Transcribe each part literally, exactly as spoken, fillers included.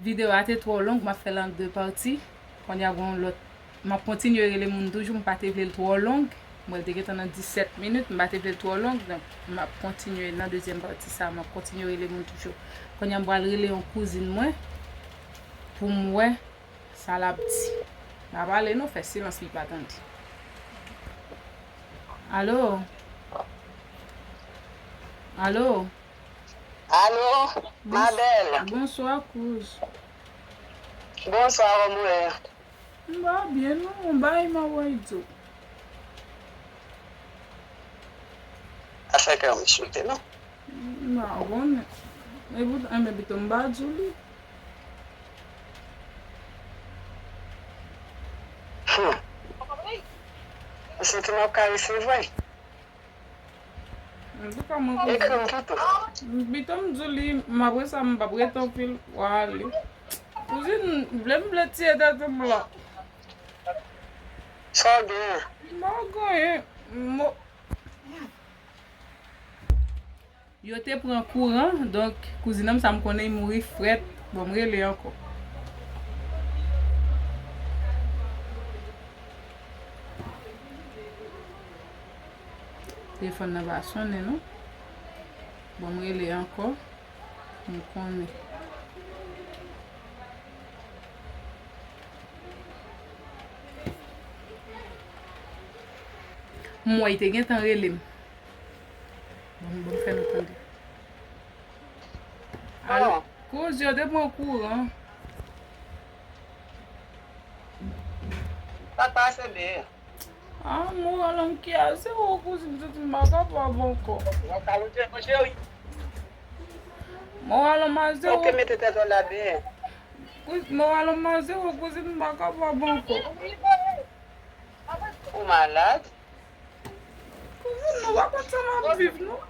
Videyo a te twò long, m ap fè l an de pati. Kounye a gen yon lòt, m ap kontinye rele moun toujou, m pa te vle l twò long. Mwen, l te gentan nan disèt minit, m pa te vle l twò long, donk m ap kontinye nan dezyèm pati sa, m ap kontinye rele moun toujou. Kounye a m pral rele yon kouzin mwen pou m wè sa l ap di. Pa pale non, fè silans, li pa tande. Alo? Alo? Alo, ma bèl. Bonswa, kouz. Bonswa, kòman w ye? M pa byen, non, yon bagay m ap wè di w. Afè kè w m choute, non? M pa konnen. E poutan, enben, pito m pa di w li. Hmm. M santi m ap ka resevwa. Antouka, mwen ekri m pito. Pito m di w li, m apre sa, m p ap rete anpil, w a ale. Kouzin, vle m vle tiye tèt m la. Sa w genyen? M pa genyen. Mo- Yo te pran kouran, donk kouzin an m sa m konnen li mouri frèt. Bon, m rele ankò. Telefòn nan pa sonnen non. Bon, m rele ankò. M konnen. M wè li te gentan rele m. Bon, bon, fè nou tande. Alo, kouz yo te pran kouran. Sa k pase byen? Ah, moral an ki a zewo, kouzin, m santi m pa kapab ankò. Moral an m a zewo. Ou te mete tèt ou la byen. Kouz-, moral an m a zewo, kouzin, m pa kapab ankò. Ou malad? Kouzin, nou pa konn sa m ap viv, non.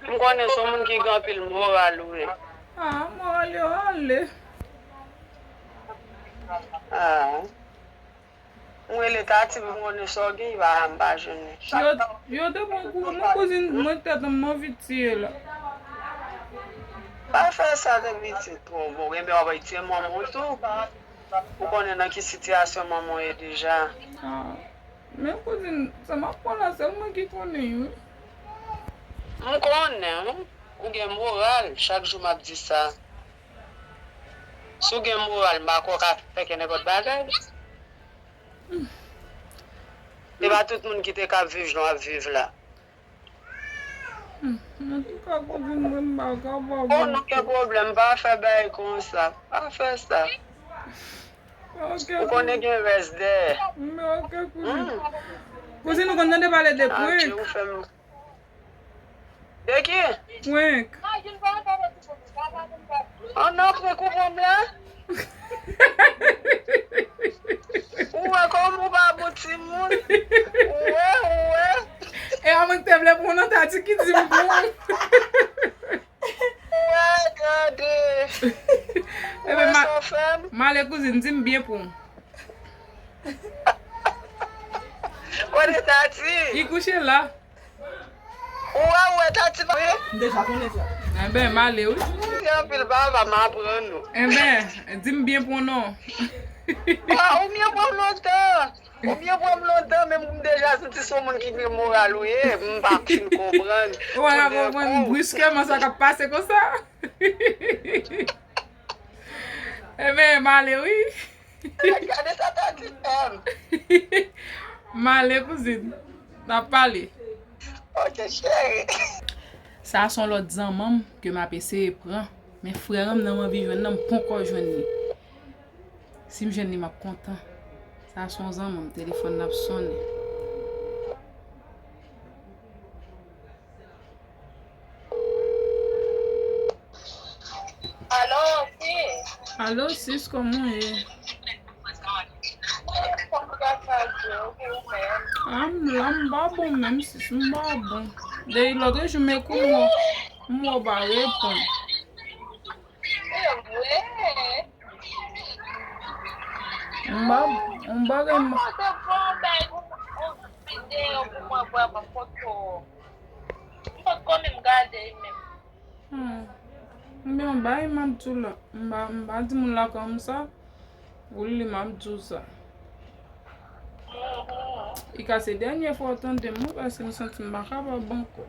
M konnen se yon moun ki gen anpil moral, wi. Ah, moral yo ale. Ah. Mwen rele Tati pou m konnen sa w gen, m pa, m pa jwenn li. Yo, yo te pran kou, mwen kouzin, mwen tèt mwen anvi tiye la. Pa fè sa, te pitit. Bon, bon, enben w ap tiye manman w tou. Ou konnen nan ki sitiyasyon manman w ye deja. Ah. Men kouzin, sa m ap pran la, sèl mwen ki konnen, wi. M konnen, wi. Ou gen moral, chak jou m ap di sa. Si w gen moral, m pa kwè w ka fè kè nenpòt bagay. Se pa tout moun ki te ka viv jan w ap viv la. Hmm, antouka, kouzin mwen, m pa kapab. Oh, nou gen pwoblèm, pa fè bagay konsa. Pa fè sa. Ok, ou konnen gen rès dèyè. Men ok, kouzin. Hmm. Kouzin, nou konn tande pale de prank. Ou fè m. De ki? Prank. An nan prank ou pran m la? Ou wè kòman ou pa bon timoun? Ou wè, ou wè. E a mwen te vle pran nan Tati ki di m pran. Ou wè, gade. Ou wè sa w fè m? M ale kouzin, di m byen pran. Kote Tati? Li kouche la. Ou wè, ou wè Tati pa wi. M deja konnen sa. Enben, m ale wi. Gen anpil bagay m aprann ou. Enben, di m byen pran non. Ah, ou byen pran m lontan. Ou byen pran m lontan, men m deja santi se yon moun ki gen moral ou ye. M pa fin konprann. Ou pa ka konprann briskèman sa k ap pase konsa. Enben, m ale wi. Gade sa Tati fè m. M ale, kouzin. N ap pale. Ok, cheri. Sa a se yon lòt zanmanm ke m ap eseye pran. Men frè an m nan m anvi jwenn nan, m poko jwenn li. Si m jwenn li, m ap kontan. Sa a se yon zanmanm, telefòn nan ap sonnen. Alo, sis. Alo, sis, kòman w ye? Kòman sa ye, ou menm? Ah, m la, m pa bon menm, sis, m pa bon. Depi lòt jou, m ekri w, m wè w pa reponn. E vre? M pa, m pa gen. Ou pote bon bay pou, pou videyo pou mwen, vrèman, foto. M potko menm gade l menm. Hmm. Ebyen, yon bagay m ap di w la. M pa, m pa di moun lakay m sa. Pou li, m ap di w sa. E ka se dènye fwa w tande m, wi, paske m santi m pa kapab ankò.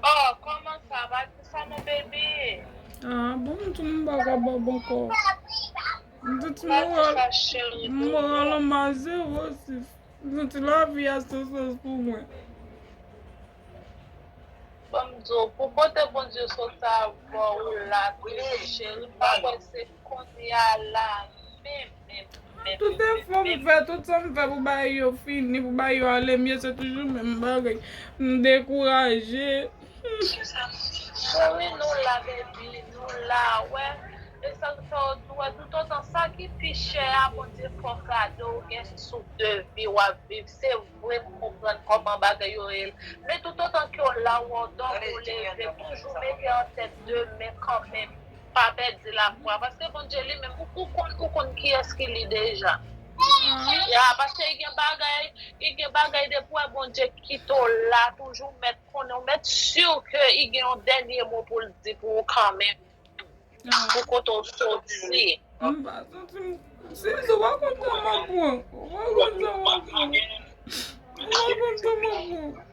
Oh, kòman sa? Pa di sa non, baby. Ah, bon, m tou m pa kapab ankò. M santi moral, moral an m a zewo, sis. M santi lavi a san sans pou mwen. Ban m di w, pou kote Bondye sot avè w la, tou cheri, m pa kwè se kounye a la menm, menm, menm, tout efò m fè, tout sa m fè pou bagay yo fini, pou bagay yo ale mye, se toujou menm bagay. M dekouraje. Cheri, nou la, baby, nou la, wè. E sa k fè w di, wè, toutotan sa ki pi chè a, Bondye fè w kado, ou gen souf de vi w ap viv. Se vre, m konprann kòman bagay yo ye. Men toutotan ke w la, ou dòmi, ou leve, toujou mete an tèt demen kanmenm. Pa pèdi lafwa, paske Bondye li menm, ou, ou konn, ou konn kiyès ki li deja. Ya, paske gen bagay, gen bagay depi w wè Bondye kite w la, toujou mèt konnen, ou mèt si ke li gen yon dènye mo pou l di pou ou kanmenm, pou kote w soti. M pa santi m, si, si w pa konn sa w ap pran, w pa konn sa w ap pran. W pa konn sa w ap pran.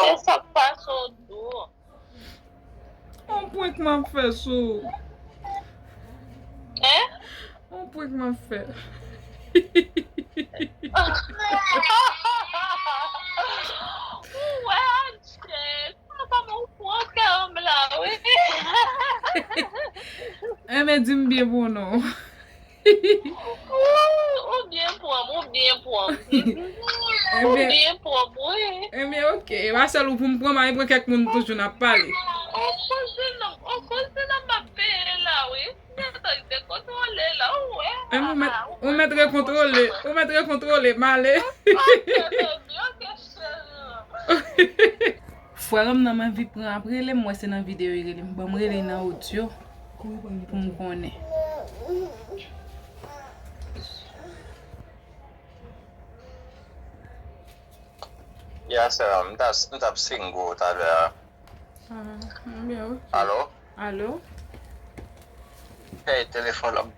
E sa k pase w tou? On prank m ap fè sou ou. Hein? On prank m ap fè. Ou wè, adje, kòman ou pran kè m la, wi. Enben, di m byen pou non. Ou, ou byen pran m, ou byen pran m. Ou byen pran m, wi. Enben, ok. E pa sèl ou pou m pran, m al pran kèk moun toujou, n ap pale. On koze non, on koze non, m ap peye la, wi. Gentan dekontwole la, ou wè. Enben, ou mèt, ou mèt rekontwole, ou mèt rekontwole, m ale. Ok, baby, ok, cheri. Frè m nan, m anvi pran ap rele m, m wè se nan videyo li rele m. Ban m rele nan odyo pou m konnen. Ya, sè, m t ap, m t ap single talè a. Ah, ebyen, ok. Alo? Alo? Hey, telefòn nan,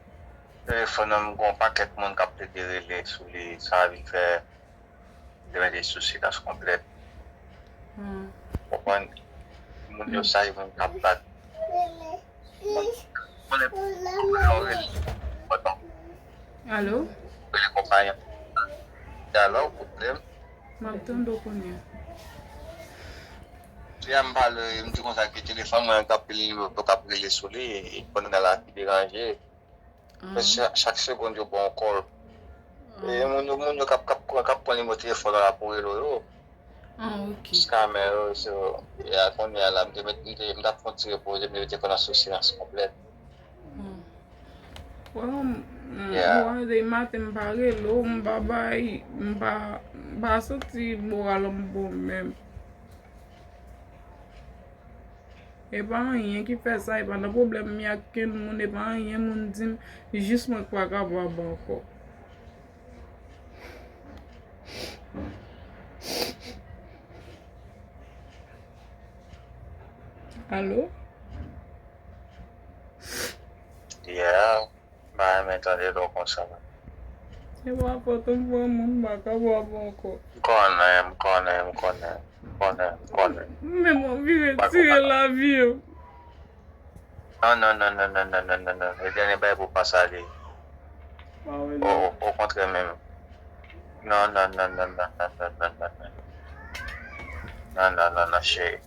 telefòn nan, m gen yon pakèt moun k ap plede rele sou li, sa vin fè Demen de sou silans konplè. Hmm. Konprann? Moun yo sa, moun k ap bat. Moun, moun yo rele. Alo? Rele konpayi an. Alo, pwoblèm. M ap tande w kounye a. Yè m pale, m di konsa ke telefòn mwen k ap, k ap rele sou li, e pandan la ki deranje. Men cha-, chak segonn yo ba w kòl. E moun yo, moun yo k ap, k ap pran, k ap pran nimewo telefòn nan la pou rele w yo. Ah, ok. Scammer yo, so, ya, kounye a la, m te met, m te, m t ap fè yon ti repoze, m te mete kò nan sou silans konplè. Hmm. Well, m, m, yeah, m wè de maten m pa rele w, m pa bay, m pa, m pa santi moral an m bon menm. E pa anyen ki fè sa, e pa nan pwoblèm m ye ak kenn moun, e pa anyen moun di m, jis mwen k pa kapab ankò. Alo? Yeah. M pa renmen tande lè w konsa. Se pa fòt ou, m pran moun, m pa kapab ankò. M konnen, m konnen, m konnen, m konnen, m konnen. Men m anvi retire lavi yo. Non, non, non, non. E dènye bagay pou w pase ale. O, o, okontrè menm. Non, non, non. Non, non, non, non, cheri.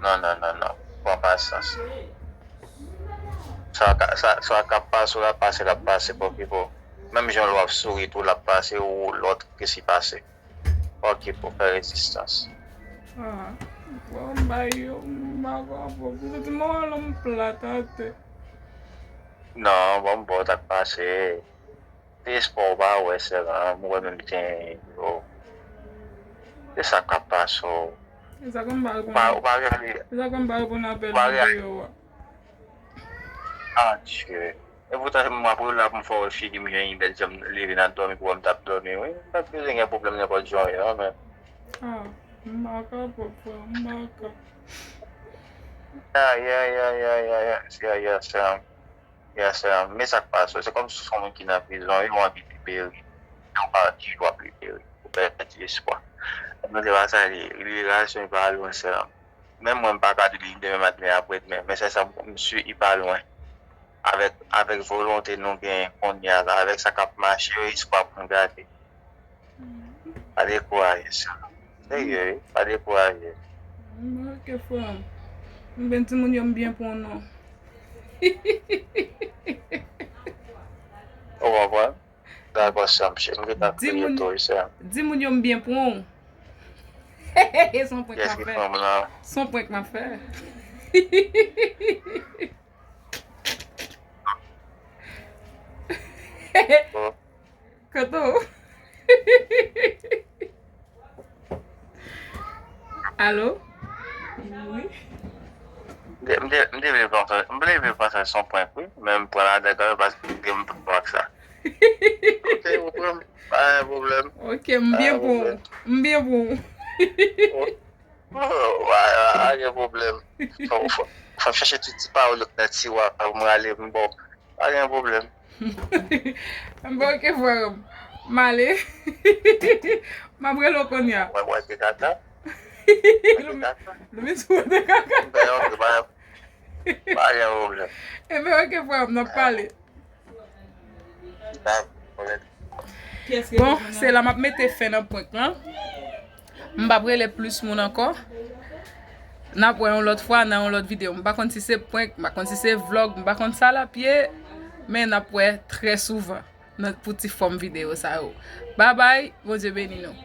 Non, non, non, non. Pran pasyans. Sa ka, sa, sa k ap pase w la, pase l ap pase, pa okipe w. Menm jan w ap souri tou, l ap pase, ou lòt ke si pase. Pa okipe w, fè rezistans. Ah, bon, bay yo, m pa konprann. M santi moral m plat atè. Non, bon, bon, sa k pase. Se espwa w pa wè sèlman, m wè menm jan yo. Se sa k ap pase w. E sa kòm pa reponn, ou pa, ou pa reali-, e sa kòm pa reponn apèl videyo a. Adje. E poutan, se mwen ap rele la pou m fè w wè figi m jan li bèl, jan m leve nan dòmi pou wè m t ap dòmi, wi. M pa t bezwen gen pwoblèm nenpòt jan w ye, non, men. Ah, m pa kapab, frè, m pa kapab. Ya, ya, ya, ya, ya, ya, ya, ya, sè. Ya, sè. Men sa k pase, se kòmsi se yon moun ki nan prizon, wi, ou anvi libere. Men ou pa di w ap libere. Ou pèdi espwa. Mwen te pa sa li, liberasyon pa lwen, sè. Menm mwen, m pa ka di li demen maten, apre demen. Men sè sa, m si li pa lwen. Avèk, avèk volonte nou genyen kounye a la, avèk sa k ap mache yo, espwa pou n gade. Pa dekouraje, sè. Serye, wi, pa dekouraje. Ok, frè m. M ben timoun yo, m byen pou w non. Ou konprann? Dakò, sè m, m gentan kriye tou, wi, sè m. Di moun yo m byen pran w. Se yon prank m ap fè. Se yon prank m ap fè. Kote w? Alo? Wi. M te, m te, m te vle pran sa, m te vle pran sa se yon prank, wi. Men m pran ladan kanmenm paske m pa ak sa. Ok, ou pran, pa gen pwoblèm. Ok, m byen pou w. M byen pou w. Oh, pa, pa gen pwoblèm. Fò, fò, fò m chache tout ti pawòl yo k nan tiwa pou m rale m ba w. Pa gen pwoblèm. Bon, ok, frè m. M ale. M ap rele w kounye a. Mwen, mwen te kaka. Lumi sou de kaka. Mwen, ok, pa, pa gen pwoblèm. Ebyen, ok, frè m, n ap pale. Pa gen pwoblèm. Bon, se la m ap mete fen nan prank lan. M p ap rele plis moun ankò. N ap wè yon lòt fwa nan yon lòt videyo. M pa konn si se prank, m pa konn si se vlòg, m pa konn sa l ap ye. Men n ap wè trè souvan nan, pou ti fòm videyo sa yo. Babay, Bondye beni nou.